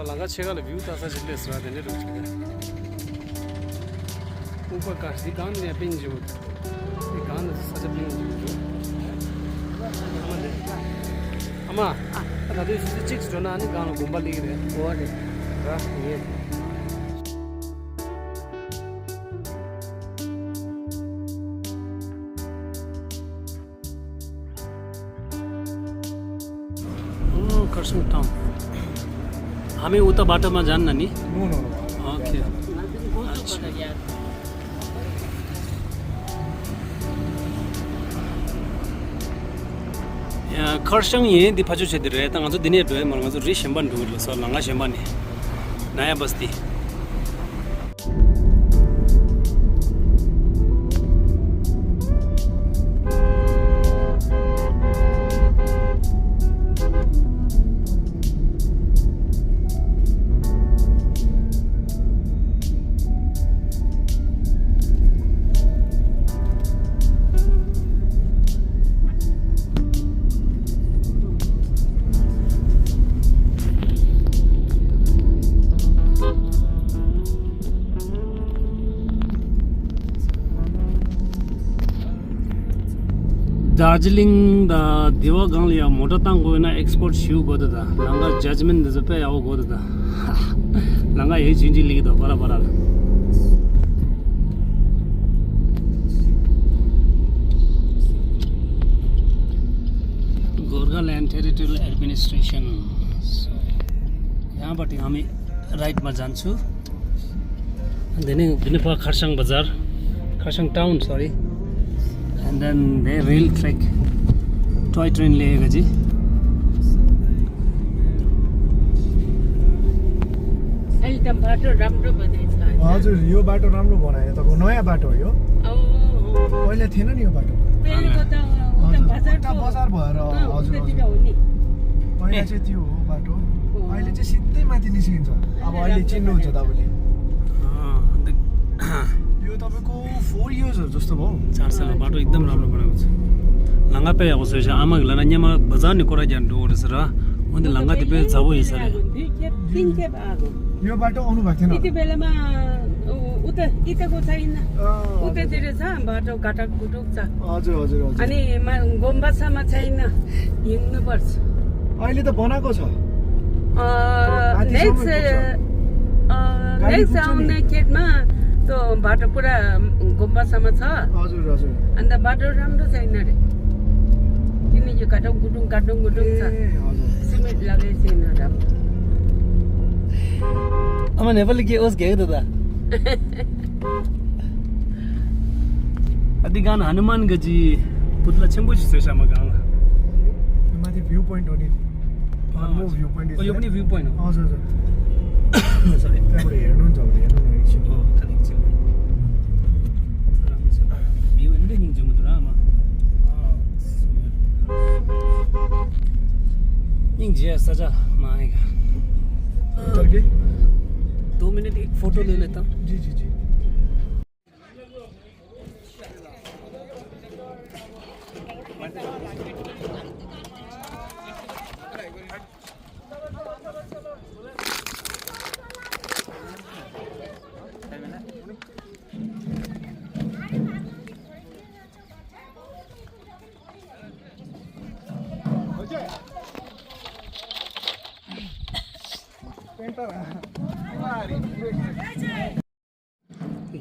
ལམ་ཁ་ཕྱེད་ཀ་ལ་བིའུ་ལྟ་ས་ཞིག་སླེབས་སོང་། དེ་འདྲ་འགྲོ་ཆོག་གི། ཨུ་པ་ཀ་ཤི་གང་ནས་པིན་ཇི་འོ། དེ་གང་ནས་ས་ཆ་པིན་ཇི་འོ། ཨ་མ་ལེ། ཨ་མ། ཨ་ད་དུས་སུ་གཅིག་འགྲོ་ན་ནི་གང་ལ་དགོན་པ་ལེགས་རེད། འོ་རེད། ར་ཡེ། O, Kurseong town. हामी उता बाटोमा जान्न नि? No, no, no. ओके। अच्छा। ཡ། ཁར་ཤང་ཡིན། འདི་ཕ་ཆུ་ཆེ་འདི་རེད། ད་ང་ཚོ་འདི་ནས་འགྲོ་ཡ་མ་རེད། ང་ཚོ་རི་གཞན་པ་འགྲོ་གི་རེད། སོ་ལམ་ཁ་གཞན་པ་ནས། ན་ཡ་བ་སྟི། དར་ཇི་ལིང་དང་དེ་བ་སྒང་ལ་ཡང་མོ་ཊ་བཏང་དགོས་ན་ཨེགས་པོར་ཊི་ཞུ་དགོས་འདུག་ད་ལམ་ཁ་ཇཇ་མེན་ཊི་འདི་ཚོ་དཔེ་ཡག་པོ་དགོས་འདུག་ད་ལམ་ཁ་ཡེ་ཆུན་ཆུན་ལིག་འདུག་པ་ར་པ་ར་ལ། Gorgaland Territorial Administration. यहाँ पट्टि हामी राइटमा जान्छु। अनि दिने दिने पा खरसाङ बजार, खरसाङ टाउन, सरी। And then the rail track, toy train लिएको जी। त्यो बाटो राम्रो बनेको छ। हजुर, यो बाटो राम्रो बनायो, तपाईँको नयाँ बाटो हो यो। अँ, अँ। पहिला थिएन नि यो बाटो। पहिलाको त उता हजुर, बजारको उता बजार भएर, अँ, हजुर, उतातिर हजुर। हो नि। पहिला चाहिँ त्यो हो बाटो। अँ। अहिले चाहिँ सिधै माथि निस्किन्छ। अब अहिले अहिले राम्रो चिन्नुहुन्छ बनाएको छ। तपाईँले। अँ, यो तपाईँको four years हरू जस्तो भयो। चार सालमा बाटो एकदम राम्रो बनाएको छ। ལམ་ཁ་དཔེ་ཡག་པོ་བཟོས་ཤག་ཨ་མ་གིས་ལབ་ན་སྔོན་མ་བ་ཛར་ནས་སྐོར་ར་རྒྱག་འགྲོ་དགོས་རེད་ཟེར། འོན་ཏེ་ལམ་ཁ་དེ་དཔེ་མཛེས་པོ་ཡིན་ས་རེད། दुई खेप, तिन खेप आएको। यो बाटो आउनु भएको थिएन। यति बेलामा उ-, उता, यताको छैन। अँ, उतातिर छ बाटो, घटक घुटुक छ। हजुर, हजुर, हजुर। अनि मा-, गोम्बासम्म छैन, हिँड्नुपर्छ। अहिले त बनाएको छ। अँ, माथिसम्म नेक्स्ट, पुग्छ। अँ, गाडी नेक्स्ट पुग्छ नि। आउने खेपमा त्यो बाटो पुरा गोम्बासम्म छ। हजुर, हजुर। अन्त बाटो राम्रो छैन रे। किनकि घटक गुटुङ, घटक गुटुङ छ। ए, हजुर। सिमेन्ट लगाएको छैन राम्रो। आमा, नेपाली के होस्, के हो त दा? अति गान हनुमान गजी पुतला छेम्बो छु सेसा म गाउँ। माथि भ्यू पोइन्ट हो नि। अँ, म भ्यू पोइन्ट ओ, यो पनि भ्यू पोइन्ट हो। हजुर, हजुर। सरी। त्यहाँबाट हेर्नुहुन्छ भने हेर्नु न एकछिन। अँ, खालि एकछिन। राम्रो छ। भ्यू हेर्दै निक्लिन्छ म त रामा। अँ। निक्लिन्छ, सजा, माएगा। उतर के? दो मिनट एक फोटो ले लेता हूँ। जी, जी, जी।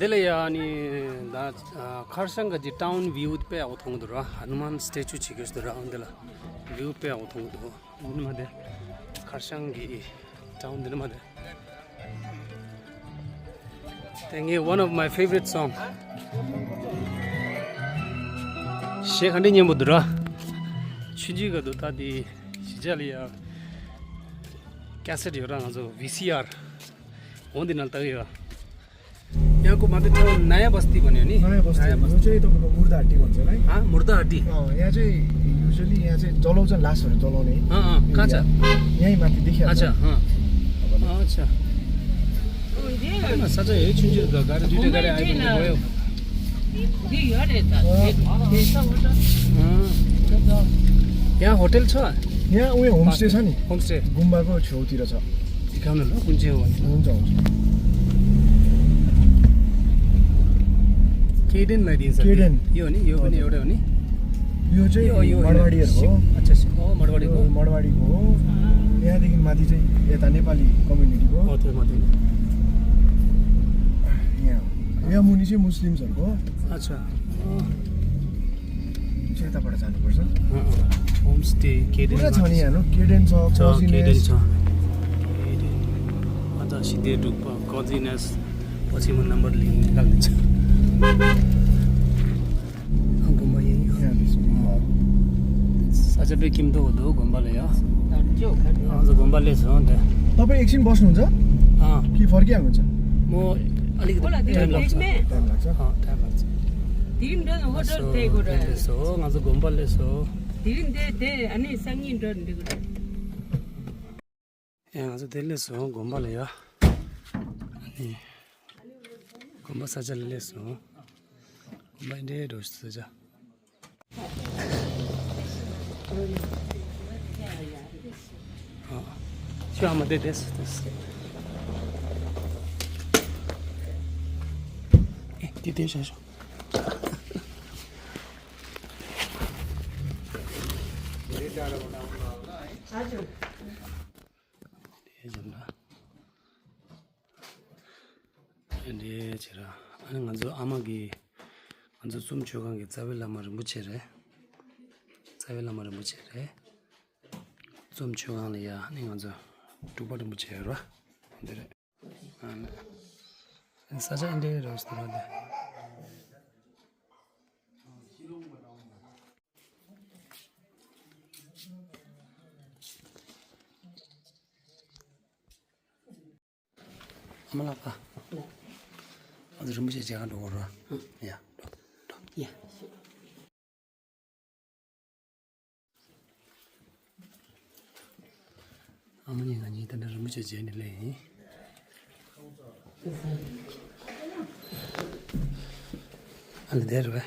འདི་ལ་ཡ་ནི་ད་ཁར་སང་གི་ཊའུན་བིའུ་དཔེ་ཡག་པོ་མཐོང་གི་འདུག་ར། ཧ་ནུ་མན་སི་ཊེ་ཅུ་བྱེད་ཀྱི་འདུག་ར། འདི་ལ་བིའུ་དཔེ་ཡག་པོ་མཐོང་གི་འདུག་འདི་ནི་མ་དེ་ཁར་སང་གི་ཊའུན་འདི་ནི་མ་དེ། དེ་ངའི་one of my favorite song. གཞས་ག་འདྲ་སྙན་པོ་འདུག་ར། ཆུང་ཆུང་གི་འདུག་ད་དེ་གཞིས་ཆགས་ལ་ཡ་ཀེ་སེ་ཊི་ཡོད་ར། ང་ཚོ་ཝི་སི་ཨར། འོ་འདི་ནང་ལྟ་གི་ཡོད། यहाँको मात्रै ठाउँ नयाँ बस्ती भन्यो नि? नयाँ बस्ती। नयाँ बस्ती। यो चाहिँ तपाईँको मुर्दा हट्टी भन्छ है। हाँ, मुर्दा हट्टी। अँ, यहाँ चाहिँ युजली यहाँ चाहिँ जलाउँछ, लासहरू जलाउने। अँ, अँ, कहाँ छ? यहीँ माथि देखिहाल्छ। अच्छा, अँ। अच्छा। अँ, साँच्चै है, छुन्चुर गाडी दुइटै गाडी आइपुग्नु भयो। अँ। यहाँ होटल छ? यहाँ उयो होमस्टे छ नि। होमस्टे। गुम्बाको छेउतिर छ। देखाउनु ल, कुन चाहिँ हो भने। हुन्छ, हुन्छ। केडेन लगाइदिन्छ। केडेन। यो हो नि, यो पनि हजुर। एउटै हो नि। यो चाहिँ यो, यो होइन। माडवाडीहरूको हो। सिक-, अच्छा, सिक-, अँ, माडवाडीको। यो माडवाडीको हो। यहाँदेखि माथि चाहिँ यता नेपाली कम्युनिटीको। अँ, त्यो माथि। यहाँ, यहाँ मुनि चाहिँ मुस्लिम्सहरूको हो। अच्छा। अँ। चाहिँ यताबाट जानुपर्छ। अँ, अँ। होमस्टे केडेन पुरा छ नि माथि। यहाँ, केडेन छ, छ, कोजिनेस। केडेन छ। केडेन। अझ सिधै डुक्पा, कोजिनेस। पछि म नम्बर लिन निकालिदिन्छु। अँ, गुम्बा यही हो। यहाँ, अँ। साँच्चै पनि किम्दो हो दो गुम्बाले हो। अँ, गुम्बाले छ, अँ, त्यहाँ। तपाईँ एकछिन बस्नुहुन्छ? अँ। कि फर्किहाल्नुहुन्छ? म अलिकति होला, टाइम लाग्छ। टाइम लाग्छ? अँ, टाइम लाग्छ। Team dan hotel te ko ra. Team so, nga so gomba le so. Team de de ani sangin don de ko ra. Ya, nga so de le so gomba le ya. Ani gomba sa ja le so. Gomba inde do sa ja. Sure, I'm a dead this. This. Eh, did they show? འདི་བྱེད་ར། ཨ་ནི་ང་ཚོ་ཨ་མ་གི་ང་ཚོ་ཙུམ་མཆོད་ཁང་གི་རྩ་བའི་བླ་མ་རིན་པོ་ཆེ་རེད། རྩ་བའི་བླ་མ་རིན་པོ་ཆེ་རེད། ཙུམ་མཆོད་ཁང་ལ་ཡ་ཨ་ནི་ང་ཚོ་འབྲུག་པ་རིན་པོ་ཆེ་ར། འདི་རེད། ཨ་ནི་ས་ཆ་འདི་རེད་ཟེར་བ་དེ། ཨ་མ་ལགས་ཀ། ཨ་ཙི་རིན་པོ་ཆེ་མཇལ་ཁ་འགྲོ་དགོས་ར། ཡ། ཡ། ཨ་མ་གཉིས་ང་གཉིས་ད་ལྟ་རིན་པོ་ཆེ་མཇལ་ནས་སླེབས་ཡིན། ཨ་ལ་དེར་བས།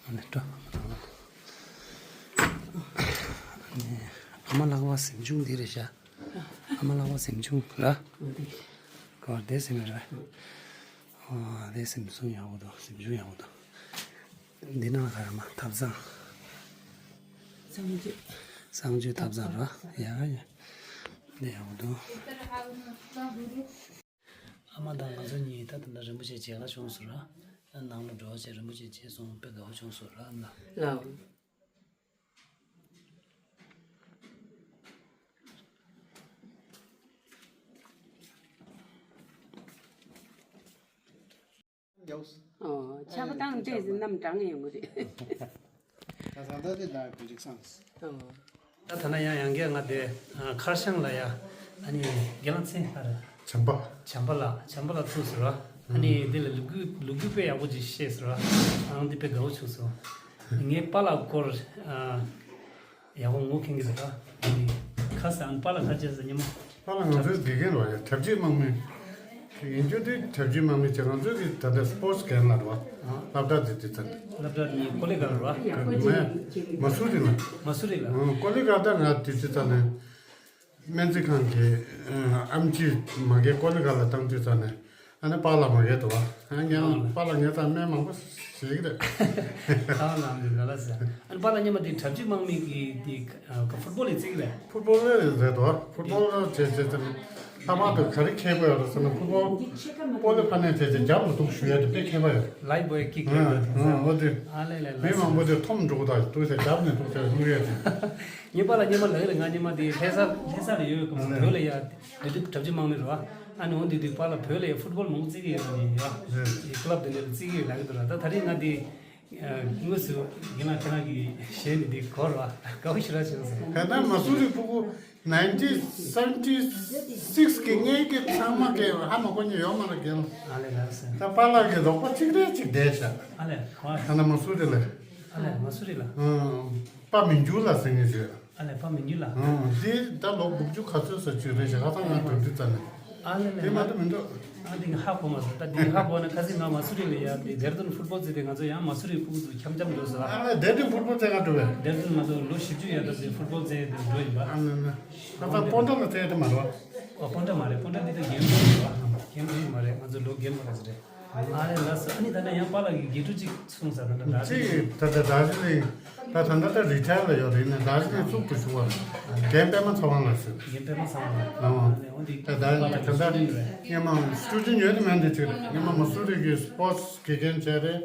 ཨ་ནི་འགྲོ། ཨ་ནི་ཨ་མ་ལགས་པ་གཟིམ་ཆུང་འདི་རེད་ཤག་ཨ་མ་ལགས་པ་གཟིམ་ཆུང་ར། ག་བར་བསྡད་ཟིན་མེད་ར། ཨ་བསྡད་ཟིན་གཟིམ་ཆུང་ཡག་པོ་འདུག་གཟིམ་ཆུང་ཡག་པོ་འདུག་འདི་ནང་ག་ར་མ་ཐབ་ཚང་། གསང་སྤྱོད། གསང་སྤྱོད་ཐབ་ཚང་ར། ཡ་ཡ། འདི་ཡག་པོ་འདུག་ཨ་མ་དང་ང་ཚོ་གཉིས་ད་ད་ལྟ་རིན་པོ་ཆེ་མཇལ་ཁ་བྱུང་སོང་ར། ནང་ལ་འགྲོ་བྱས་རིན་པོ་ཆེ་མཇལ་སོང་། དཔེ་དགའ་བོ་བྱུང་སོང་ར་ཨ་མ་ལགས། ལགས། ཨོ། ཆར་པ་བཏང་དུས་རྣམས་གྲང་ཡོང་གི་རེད། ད་ད་ལྟ་དེ་ལ་གི་རིགས་སངས། ཨོ། ད་ད་ན་ཡང་ཡང་གས་ང་དེ་ཨ་མཁར་བྱང་ལ་ཡ། ཨ་ནི་རྒན་ལགས་མཚན་ག་རེ། བྱམས་པ། བྱམས་པ་ལགས། བྱམས་པ་ལགས་ཐུག་ཟེར་བ། ཨ་ནི་དེ་ལ་ལོ་རྒྱུས་ལོ་རྒྱུས་དཔེ་ཡག་པོ་ཅིག་བཤད་ཟེར་བ། ཨང་དེ་དཔེ་དགའ་བོ་བྱུང་སོང་། ངའི་པཱ་ལགས་སྐོར་ཨ་ཡག་པོ་ངོ་མཁྱེན་གི་ཟེར་བ། ཨ་ནི་ཁ་སང་པཱ་ལགས་ག་བྱས་ཟེར་ཉི་མ། པཱ་ལགས་ང་ཚོའི་དགེ་རྒན་རེད་བ། ཡ་གྲ་སྒྲིག་དམག་མི་ཡིན་རྒྱུ་དེ་གྲ་སྒྲིག་དམག་མི་བྱས། ང་ཚོའི་གི་ད་ལྟ་སི་པོར་ཊི་རྒན་ལགས་རེད་བ། སློབ་གྲྭ་དེ་དེ་ཚ་ནས། སློབ་གྲྭ་ནི་ཀོ་ལི་གྷལ་རེད་བ། མ་སུ་རི་ལ། མ་སུ་རི་ལ། ཀོ་ལི་གྷལ། ད་ང་དེ་དེ་ཚ་ནས་སྨན་རྩིས་ཁང་གི་ཨམ་ཆི་མ་གི་ཀོ་ལི་གྷལ་ལ་བཏང་དུས་ཚ་ནས། ཨ་ནི་པཱ་ལགས་མ་གི་འདུག་བ། ཨ་ངས་པཱ་ལགས་ངའི་རྩར་སྨན་མང་པོ་བྱེད་ཀྱི་རེད། ཨ་ལ་འདི་ལ་ལ་ཟེར། ཨ་ནི་པཱ་ལགས་སྔོན་མ་དེ་གྲ་སྒྲིག་དམག་མི་གི་དེ་ཕུཊ་བོལ་ལ་རྩེ་གི་རེད། ཕུཊ་བོལ་ལ་རེད་དོ། ཕུཊ་བོལ་ལ་བྱས་བྱས་ཙམ་ལྷག་པར་དུ་ག་རེ་མཁས་པོ་ཡོད་རེད་ཟེར་ན། ཕུཊ་བོལ་པོ་ལི་ཕ་ནས་བྱས་བྱས་རྒྱབ་ལ་འདུག་ཞུ་ཡ་དེ་དཔེ་མཁས་པོ་ཡོད། ལའིབ་བོའི་ཀིག་རེད་དོ། ཨོ་དེ། ཨ་ལེ་ལེ་ལ། མི་མང་པོ་དེ་འཐོམ་འགྲོ་གི་འདུག་འདུག་ཟེར། རྒྱབ་ནས་འདུག་ཟེར་ལུག་ཡ་དེ། ངའི་པཱ་ལགས་སྔོན་མ་ལ་ཡོད་རེད། ང་སྔོན་མ་དེ་ལྷ་ས་ལྷ་ས་ལ་ཡོད་གི་མ་རེད། བོད་ལ་ཡ། དེ་དུས་གྲ་སྒྲིག་དམག་མི་རེད་བ། ཨ་ནི་འོ་དེ་དུས་པཱ་ལགས་བོད་ལ་ཡ་ཕུཊ་བོལ་མང་པོ་རྩེ་གི་ཡོད་ནི་ཡ། རེད། ཡ་ཀླབ་དེ་འདྲ་ལ་རྩེ་གི་ཡོད་ལབ་གི་འདུག་ར། ད་ད་རེས་ང་དེ་དངོས་སུ་རྒན་ལགས་ཁྱེད་རང་གི་ཞལ་ནས་དེ་གོ་ར། དགའ་བོ་ཞེ་དྲག་བྱུང་སོང་། ད་ལྟ་མ་སུ་རི་ཕྲུ་གུ་ནའིན་ཊིན་སེ་བེན་ཊི་སིག་གི་སྔོན་གྱི་ཚང་མ་གི་ཧ་མ་གོ་མཁན་ཡོད་མ་རེད་རྒན། ཨ་ལེ་ལགས་སེ། ད་པཱ་ལགས་ཀྱི་རོགས་པ་གཅིག་རེ་གཅིག་བསྡད་ཤག་ཨ་ལེ་གོ། ད་ལྟ་མ་སུ་རི་ལ། ཨ་ལེ་མ་སུ་རི་ལ། ཨང་། པ་མི་འགྱུར་ལ་ཟེར་མཁན་ཞིག་ཡོད། ཨ་ལེ་པ་མི་འགྱུར་ལ། ཨང་། འདི་ད་ལོ་དགུ་བཅུ་ག་ཚོད་ཙམ་ཅིག་རེད་ཤག་ཁ་སང་ང་འགྲོ་དུས་ཙམ་ནས། ཨ་ལེ་ལེ། དེ་མ་གཏོགས་མི་འདུག་ཨ་འདི་ང་ཧ་གོ་མ་སོང་། ད་འདི་ཧ་གོ་ན་ཁ་སང་ང་མ་སུ་རི་ལ་ཡ་འདི་ལྡེ་ར་ལྡུན་ཕུཊ་བོལ་རྩེ་དེ། ང་ཚོ་ཡང་མ་སུ་རི་ཕྲུ་གུ་ཚོ་འཁྱམ་འཁྱམ་འགྲོ་སོང་། ཨ་ལེ་ལྡེ་ར་ལྡུན་ཕུཊ་བོལ་རྩེ་ག་འགྲོ་བས། ལྡེ་ར་ལྡུན་ང་ཚོ་ལོ་བཞི་བཅུ་ཡར་ད་ཚེ་ཕུཊ་བོལ་རྩེ་དེ་འགྲོ་ཡིན་པ། ཨ་ལེ་ལེ། ཁ་སང་སྤོན་ཊ་ལ་རྩེ་དེ་མ་རེད་བ། ཨོ་སྤོན་ཊ་མ་རེད། སྤོན་ཊ་འདི་ད་རྒན་པོ་རེད་བ། རྒན་པོ་མ་རེད། ང་ཚོ་ལོ་རྒན་པ་རེད་ཟེར་རེད། ཨ་ལེ་ལགས་སོ། ཨ་ནི་ད་ལྟ་ཡང་པཱ་ལགས་ཀྱི་དགེ་ཕྲུག་ཅིག་གསུངས་ས་ད་ལྟ་ད་ཅིག་ད་ལྟ་དར་ཇི་ལིང་། ད་ད་ལྟ་ད་རི་ཊ་ཡར་ལ་ཡོད་རེད། ཡིན་ནའི་དར་ཇི་ལིང་གཙུག་ཏུ་བཞུགས་པ་རྒན་པད་མ་ཚེ་དབང་ལགས་ཟེར། རྒན་པད་མ་ཚེ་དབང་ལགས། ཨ་ཨ་ནི་འོ་འདི་ད་ད་ད་ལྟ་སི་ཊུ་ཌེན་ཊི་རེད། སྔོན་མ་སི་ཊུ་ཌེན་ཊི་ཡོད་དེ་མེད་འདི་ཅིག་རེད། སྔོན་མ་མ་སུ་རི་གི་སི་པོར་ཊི་སི་དགེ་རྒན་བྱས་རེད།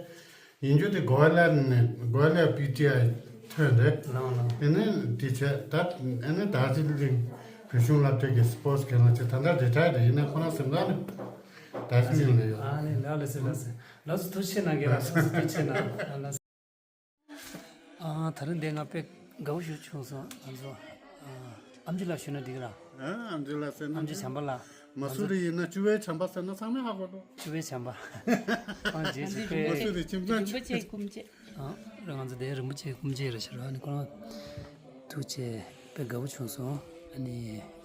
ཡིན་རྒྱུ་དེ་གོ་ཝ་ལི་ཡར་ནས་གོ་ཝ་ལི་ཡར་པི་ཊི་ཨའི་ཐོན་རེད། ལགས་ལགས། ཨ་ནི་དེ་བྱས་ད་ཨ་ནི་དར་ཇི་ལིང་བོད་གཞུང་སློབ་གྲྭའི་གི་སི་པོར་ཊི་སི་རྒན་ལགས་བྱས། ད་ལྟ་རི་ཊ་ཡར་རེད། ཡིན་ནའི་ཁོ་རང་གཟིམ་ཁང་ནས་དར་ཇི་ལིང་ལ་ཡོད། ཨ་ནི་ལགས་ལགས་སེ་ལགས་སེ། ལགས་སོ་ཐུགས་རྗེ་གནང་གི་ལགས་སོ། ཐུགས་རྗེ་གནང་། ལགས་སོ། ཨ་ད་རིང་འདི་ང་དཔེ་དགའ་བོ་ཞིག་བྱུང་སོང་། ང་ཚོ་ཨ་ཨེམ་ཆི་ལགས་ཞུས་ན་འགྲིག་ར། ཨ་ཨེམ་ཆི་ལགས་ཟེར་ན་ཨེམ་ཆི་བྱམས་པ་ལགས། མ་སུ་རི་ཡིན་ན་བཅུ་པའི་བྱམས་པ་ཟེར་ན་ཚང་མས་ཧ་གོ་འགྲོ། བཅུ་པའི་བྱམས་པ། ཨ་རྗེས་སུ་དཔེ། མ་སུ་རི་ཁྱིམ་ཚང་། རིན་པོ་ཆེའི་སྐུ་མཆེད། ཨ་ར་ང་ཚོ་དེ་རིན་པོ་ཆེའི་སྐུ་མཆེད་རེད་ཤག་ར། ཨ་ནི་ཁོ་རང་ཐུགས་རྗེ་དཔེ་དགའ་བོ་བྱུང་སོང་། ཨ་ནི་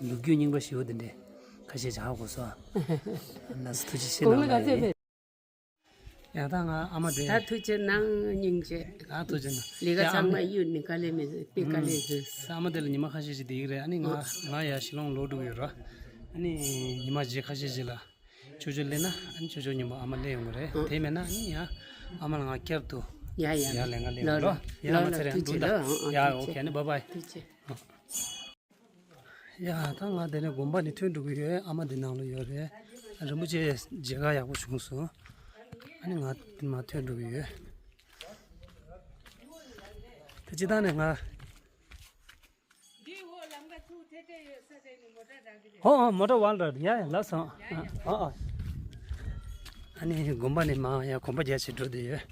ལོ་རྒྱུས་རྙིང་པ་ཞེ་པོ་དེ་འདྲས་ཁ་ཤས་ཅིག་ཧ་གོ་སོང་། ཨ་ལགས་སོ་ཐུགས་རྗེ་ཆེ་གནང་ལགས་ཡིན། ཡང་ད་ང་ཨ་མ་དེ། ད་ཐུགས་རྗེ་གནང་། སྙིང་རྗེ། ད་ཐུགས་རྗེ་གནང་། ལས་ཀ་ཡ་ཚང་མ་གཡུག་ནས་དཀའ་ལས་མེད། དཔེ་དཀའ་ལས་མཛད། ཨ་མ་དེ་ལ་ཉི་མ་ཁ་ཤས་ཤིག་བསྡད་ཀྱི་རེད། ཨ་ནི་ང་ང་ཡར་ཤི་ལོང་ལོག་འགྲོ་གི་ཡོད་ར། ཨ་ནི་ཉི་མ་རྗེས་ཁ་ཤས་ཤིག་ལ་ཅོ་ཅོ་སླེབས་ན། ཨ་ནི་ཅོ་ཅོ་མཉམ་པོ་ཨ་མ་སླེབས་ཡོང་གི་རེད། དེ་མེད་ན་ཨ་ནི་ཡ་ཨ་མ་ལ་ང་བསྐྱར་དུ་ཡ་ཡ་ཡར་ལས་ང་སླེབས་ཡོང་རོགས། ཡ་ཨ་མ་ཚེ་རིང་། ཐུགས་རྗེ་ཆེ། ཡ་ཨོ་ཁེ། ཨ་ནི་བཱའི་བཱའི། ཐུགས་རྗེ་ཆེ། ཡ་ད་ང་དེ་ནས་དགོན་པ་ནས་ཐོན་འགྲོ་གི་ཡོད། ཨ་མ་འདི་ནང་ལ་ཡོད་རེད། རིན་པོ་ཆེ་མཇལ་ཁ་ཡག་པོ་བྱུང་སོང་། ཨ་ནི་ང་དེ་མར་ཐོན་འགྲོ་གི་ཡོད། ད་སྤྱིར་བཏང་ནས་ང་། ཧོ་ཧོ། མོ་ཊ་ཝན་ར། ཡ་ཡ་ལགས་སོ། ཨ་ཨ། ཨ་ནི་དགོན་པ་ནས་མར་ཡར་གོམ་པ་རྒྱག་བྱས་འགྲོ་བསྡད་ཡོད།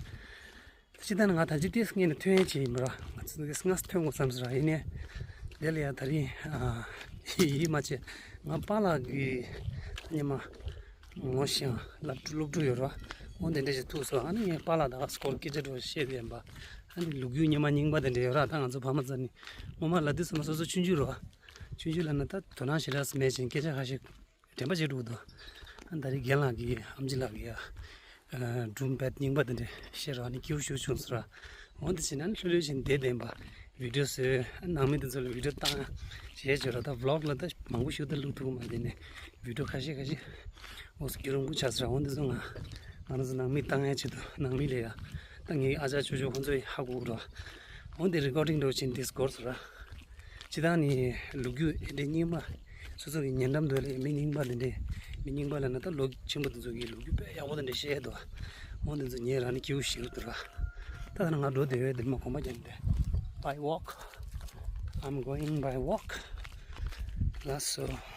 སྤྱིར་བཏང་ནི་ང་ད་ཅི་ཏིས་སྔོན་ནས་ཐོན་ཡས་ཅིག་ཡིན་པ་ར། ང་ཚོ་སྔ་ས་ཐོན་དགོས་བསམ་ཟེར་ར། ཡིན་ནའི་ དེ་ལ་ཡང་ད་རིང་ཨ་ཡིད་མ་ཆེས། ང་པཱ་ལགས་ཀྱི་ཉི་མ་ངོ་ཤེས་ཡང་སློབ་ཕྲུག་སློབ་ཕྲུག་ཡོད་ར། འོ་དེ་འདྲ་ཞིག་ཐུག་སོང་། ཨ་ནི་ངས་པཱ་ལགས་དང་སྐོར་སྐད་ཆ་འདྲ་བཤད་དེ་ཡིན་པ། ཨ་ནི་ལོ་རྒྱུས་སྙན་མ་རྙིང་པ་དེ་འདྲ་ཡོད་ར། ད་ང་ཚོ་ཕ་མ་ཚོ་ནི་ངོ་མ་ལབ་དུས་ཙམ་པ་སོ་སོ་ཆུང་ཆུང་ར། ཆུང་ཆུང་ལབ་ན་ད་དོ་སྣང་ཞེ་དྲག་མེད་ཅིང་སྐད་ཆ་ཁ་ཤས་དྲན་པ་བརྗེད་འགྲོ་འདུག་ཨ་ད་རེས་རྒན་ལགས་ཀྱིས་ཨམ་ཆི་ལགས་ཀྱིས་ཨ་སྒྲུང་དཔེ་རྙིང་པ་དེ་འདྲ་བཤད་རོགས་ནི་སྐྱིད་པོ་ཞེ་པོ་བྱུང་སོང་ར། འོ་དེ་བྱས་ན་ནི་ལྷོད་ལྷོད་བྱས་ནས་བསྡད་བསྡད་པ། བི་ཌིའོ་བཟོས། ནང་མི་དེ་ཚོ་ལ་བི་ཌིའོ་བཏང་བྱས་བྱས་ར། ད་བི་ལོག་ལ་ད་མང་པོ་ཞིག་ད་བླུག་ཐུབ་ཀྱི་མ་རེད། དེ་ནས་བི་ཌིའོ་ཁ་ཤས་ཁ་ཤས་འོ་སྐྱིད་རུང་པོ་ཆགས་སོང་ར། འོ་དེ་ཚོ་ང་ང་རང་ཚོ་ནང་མི་བཏང་ཡ་ཆེད་དུ་ནང་མི་ལ་ཡ་ད་ངའི་ཨ་ཅག་ཅོ་ཅོ་ཁོང་ཚོ་ཡི་ཧ་གོ་གི་ར། འོ་དེ་རི་ཀོར་ཌིང་འདྲ་བོ་བྱས་ནས་དེ་སྐོར་སོང་ར། སྤྱིར་བཏང་ནི་ལོ་རྒྱུས་ཨེ་འདྲའི་རྙིང་མ། སོ་སོ་གི་ཉེ་འགྲམ་དུ་ལ་མི་རྙིང་པ་དེ་འདྲའི་མི་རྙིང་པ་ལ་ན་ད་ལོ་ཆེན་པོ་དེ་ཚོ་གི་ལོ་རྒྱུས་དཔེ་ཡག་པོ་དེ་འདྲ་བཤད་འདུག་འོ་དེ་ཚོ་ཉན་ར་ནི་སྐྱིད་པོ་ཞེ་པོ་འདུག་ར། ད་ད་ང་འགྲོ་བསྡད་ཡོད། དེ་མ་གོམ་པ་རྒྱབ་ནས། By walk. I'm going by walk. ལགས་སོ།